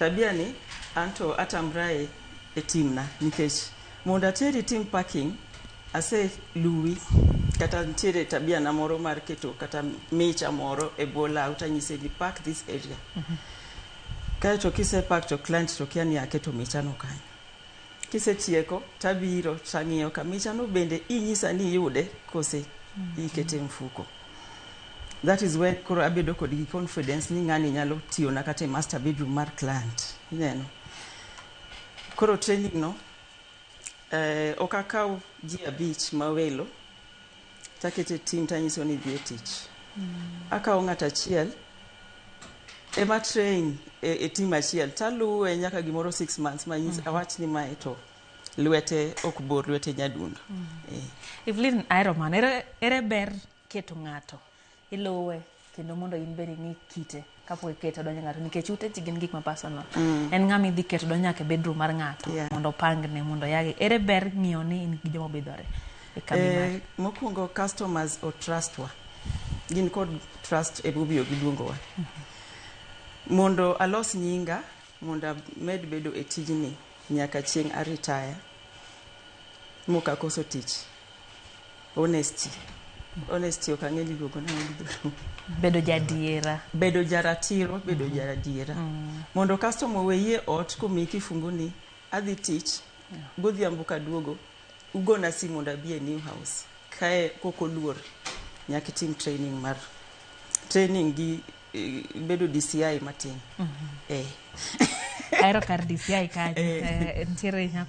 Tabia ni anto atamrae e timna nikech mondo ateri tim parking ase luwi kata nitiere tabia na moro mar keto kata micha moro e bwo law tanyise ni park this area. Kaeto kise park to client to kia ni aketo michano kanyo. Kisetieko tabiro tang'iyo ka michano bende inyisa ni iyude kose ikete e mfuko. That is where koro abedo kod gi confidence ni ng'ani nyalo tiyona kata e master bedroom mar client. Ineno? Koro training no ok akaw ji abich mawelo takete team tanyiso ni dhi e tich. Akawo ng'ato achiel ema train e team achiel taluwe nyaka gimoro 6 months manyis awach ni mae to lwete ok bor, lwete nyadundo. Evelyn, ahero mano. Ere ber keto ng'ato iluwe kendo mondo in bende ing'i kite kapok iketo donjo ng'ato, nikech ute ji gin gik ma personal. En ng'ama idhi keto donjo nyaka e bedroom mar ng'ato mondo opangne, mondo oyagi. Ere ber ng'iyo ni in gi joma obidhore e kambi mari? Mokwongo customers o trust wa, gin kod trust emomiyo giluongowa. Mondo alos nyinga, mondo amed bedo e tijni nyaka chieng' a retire mok akoso tich, honesty. Honesty ok ang'e ni iluongo nang'o gi dholuo. Bedo jadiera. Bedo jaratiro, bedo jaradiera mondo customer oweyie ot komiyi kifungu ni adhi tich godhiambo kaduogo ugona simu mondo abi e new house kae kok oluor. Nyaka itim training mar training gi bedo DCI matin. Ahero kar DCI kanyo. Nitiere nyako.